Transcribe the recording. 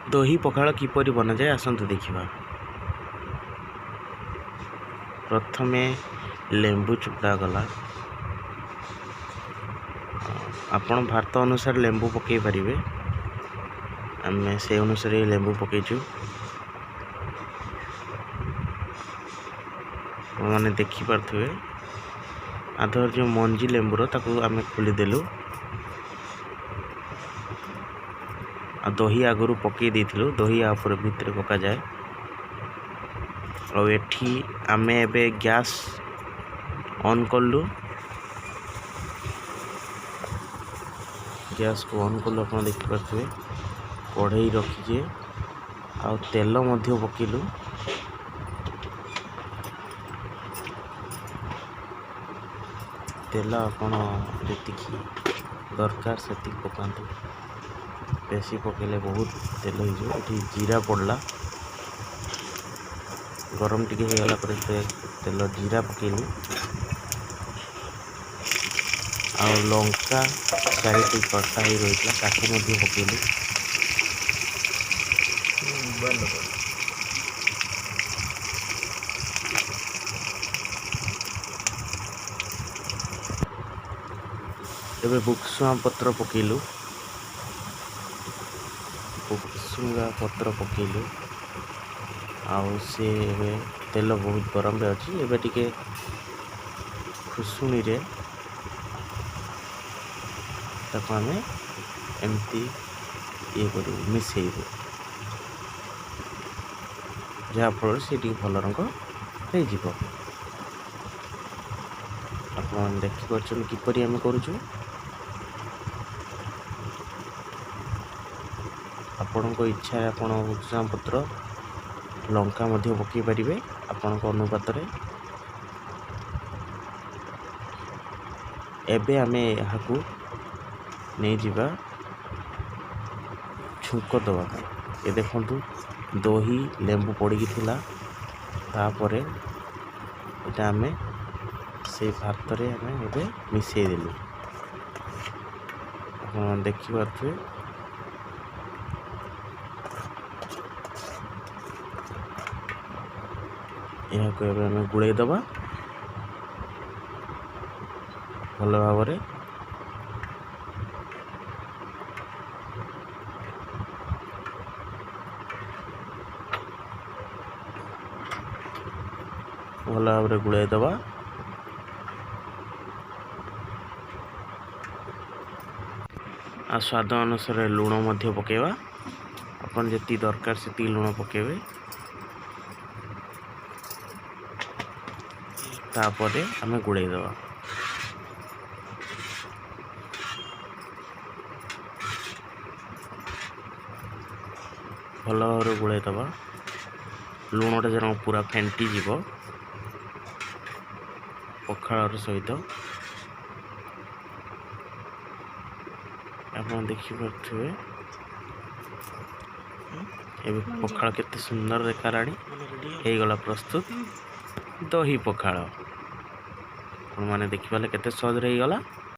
ଦହି ପଖାଳ କିପରି ବନାଯାଏ ଆସନ୍ତୁ ଦେଖିବା। ପ୍ରଥମେ ଲେମ୍ବୁ ଚୁପୁଡ଼ା ଗଲା। ଆପଣ ଭାତ ଅନୁସାରେ ଲେମ୍ବୁ ପକାଇ ପାରିବେ। ଆମେ ସେଇ ଅନୁସାରେ ଲେମ୍ବୁ ପକାଇଛୁ। ଆପଣମାନେ ଦେଖିପାରୁଥିବେ, ଆଧର ଯେଉଁ ମଞ୍ଜି ଲେମ୍ବୁର ତାକୁ ଆମେ ଖୋଲିଦେଲୁ ଆଉ ଦହି ଆଗରୁ ପକାଇ ଦେଇଥିଲୁ। ଦହି ଆ ଉପରେ ଭିତରେ ପକାଯାଏ। ଆଉ ଏଠି ଆମେ ଏବେ ଗ୍ୟାସ୍ ଅନ୍ କଲୁ। ଗ୍ୟାସ୍କୁ ଅନ୍ କଲୁ, ଆପଣ ଦେଖିପାରୁଥିବେ। କଢ଼େଇ ରଖିଛେ ଆଉ ତେଲ ମଧ୍ୟ ପକାଇଲୁ। ତେଲ ଆପଣ ଯେତିକି ଦରକାର ସେତିକି ପକାନ୍ତୁ, ବେଶୀ ପକାଇଲେ ବହୁତ ତେଲ ହେଇଯିବ। ଏଠି ଜିରା ପଡ଼ିଲା। ଗରମ ଟିକେ ହେଇଗଲା ପରେ ସେ ତେଲ ଜିରା ପକାଇଲୁ ଆଉ ଲଙ୍କା ଚାରିଟି କଟା ହେଇ ରହିଥିଲା, ତାକୁ ମଧ୍ୟ ପକାଇଲୁ। ଏବେ ଭୃସୁଙ୍ଗା ପତ୍ର ପକାଇଲୁ। ଭୃସୁଙ୍ଗା ପତ୍ର ପକାଇଲୁ ଆଉ ସେ ଏବେ ତେଲ ବହୁତ ଗରମରେ ଅଛି। ଏବେ ଟିକେ ଖୁସୁଣିରେ ତାକୁ ଆମେ ଏମିତି ଇଏ କରିବୁ, ମିଶାଇବୁ, ଯାହାଫଳରେ ସେ ଟିକେ ଭଲ ରଙ୍ଗ ହେଇଯିବ। ଆପଣମାନେ ଦେଖିପାରୁଛନ୍ତି କିପରି ଆମେ କରୁଛୁ। ଆପଣଙ୍କ ଇଚ୍ଛାରେ ଆପଣ ଭୃସୁଙ୍ଗା ପତ୍ର, ଲଙ୍କା ମଧ୍ୟ ପକାଇ ପାରିବେ ଆପଣଙ୍କ ଅନୁପାତରେ। ଏବେ ଆମେ ଏହାକୁ ନେଇଯିବା ଛୁଙ୍କ ଦେବା ପାଇଁ। ଏ ଦେଖନ୍ତୁ, ଦହି ଲେମ୍ବୁ ପଡ଼ିକି ଥିଲା। ତାପରେ ଏଇଟା ଆମେ ସେଇ ଭାତରେ ଆମେ ଏବେ ମିଶାଇ ଦେଲୁ। ଆପଣ ଦେଖିପାରୁଥିବେ। ଏହାକୁ ଏବେ ଆମେ ଗୋଳେଇ ଦେବା ଭଲ ଭାବରେ। ଭଲ ଭାବରେ ଗୋଳେଇ ଦେବା। ଆଉ ସ୍ୱାଦ ଅନୁସାରେ ଲୁଣ ମଧ୍ୟ ପକାଇବା। ଆପଣ ଯେତିକି ଦରକାର ସେତିକି ଲୁଣ ପକାଇବେ। ତାପରେ ଆମେ ଗୋଳେଇ ଦେବା। ଭଲ ଭାବରେ ଗୋଳେଇ ଦେବା। ଲୁଣଟା ଯେନ ପୁରା ଫେଣ୍ଟିଯିବ ପଖାଳର ସହିତ। ଆପଣ ଦେଖିପାରୁଥିବେ, ଏବେ ପଖାଳ କେତେ ସୁନ୍ଦର ଦେଖାଲାଣି। ହେଇଗଲା ପ୍ରସ୍ତୁତ ଦହି ପଖାଳ। ଆପଣମାନେ ଦେଖିପାରିଲେ କେତେ ସହଜରେ ହେଇଗଲା।